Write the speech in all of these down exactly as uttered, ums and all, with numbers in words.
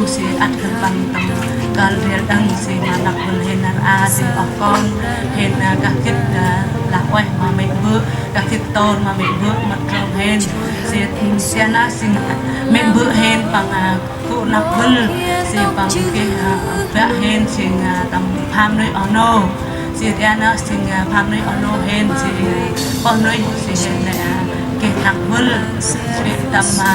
Si ăt khân păng tâm kơl ndrel đŏng si ma năp vâl hên nar a si oh kon hên, a, kah gĭt, a, lah ueh ma mê̆ bơ̆, kah gĭt tôr ma mê̆ bơ̆ mât trong hên. Si, si nơh si mê̆ bơ̆ hên păng, a, gŭ năp vâl si păng geh, a, bă hên si, a, tâm pham nuih oh nô. Si ri nơh si, a, pham nuih oh nô hên si, a, pơh nuih si hên, a, geh năp vâl si tâm, a,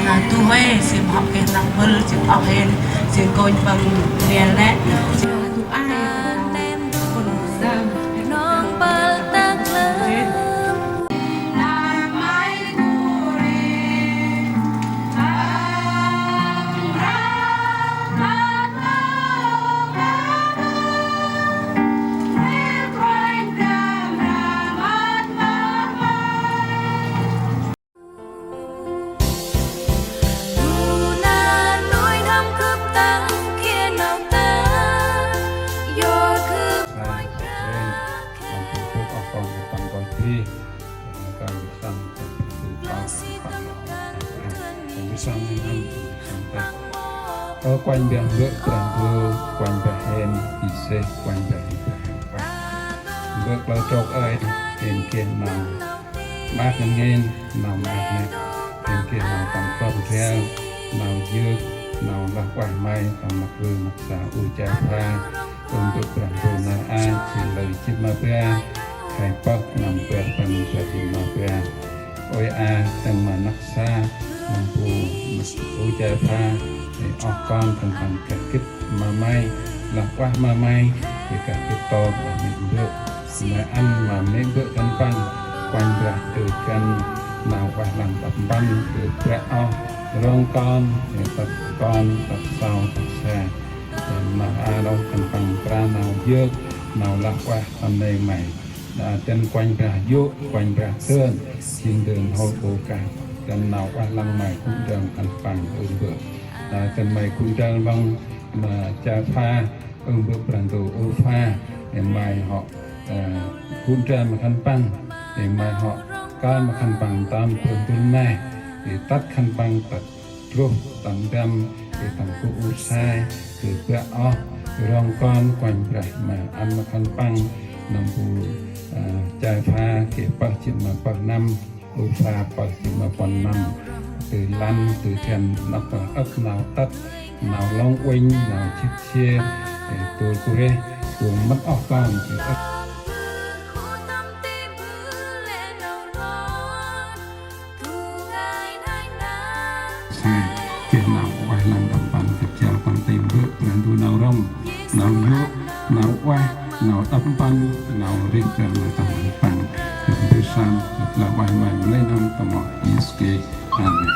a, du huê si mhŏk geh năp vâl si oh hên si kônh păng ndrel nĕ. Ơ Kôranh Brah Ndu, Kôranh Brah hên, i seh Kôranh Brah hên. Bơ̆ klơ trôk ơi, hên geh nau maak ngăn ngên, nau maak ngăn, hên geh nau tâm krong rel, nau yơk, nau lah ueh may tâm năp rư năp sa u cha pha, ơ Bơ̆ Brah Ndu nar a, jêh lơi jêh ma ba, khay pơh năm bar rbăn bar jêh ma ba. Ôi a, tâng ma năp sa, nâm bu, năp bu u cha pha, ê, oh kon khân păng kah gĭt ma may, lah ueh ma may, ê, kah gĭt tôr ma mê̆ bơ̆. May ăn ma mê̆ bơ̆ khân păng, Kôranh Brah dơi găn, nau ueh lăng đăp mpăn, dơi bră oh, rŏng kon, ê, tât kon, tât sau, tât sa. Ê, nau a nau khân păng mra nau yơk, nau lah ueh tâm nây may. Đa dăn Kôranh Brah yô̆, Kôranh Brah dơn, jêng dơn hôr ƀô kah, dăn nau ueh lăng may gŭ ndrăng khân păng ơ Bơ̆. Đa dăn may gŭ ndrăng lăng ma cha pha, ơ Bơ̆ Brah Ndu ơ pha, ê may hŏ, ơ, gŭ ndrăng ma khân păng, ê may hŏ, kơl ma khân păng tâm bơh dŭl neh, ê tât khân păng tât Truh tâm ndăm, ê tâm gŭ u sai, ê bă oh, rŏng kon Kôranh Brah ma ăn ma khân păng, nâm bu, ơ, chai pha, geh pơh jê̆t ma pơh năm, u pha pơh jê̆t ma puăn năm, ê lăn, ê dăn, năp pơh âk nau tât, nau lŏng uănh, nau jêh jêr, ê tôr kôrêh, tôr mât oh kon, ê âk. Sai, geh nau ueh lăng đăp mpăn, geh jal păng tâm Bơ̆ Brah Ndu nau rŏng, nau yô̆, nau ueh, nau đăp mpăn, nau rêh jan ma tâm khân păng, geh mbơh sơm, geh lah ueh ma lĕ năm tâm amoh Yêsu Krist. Amen.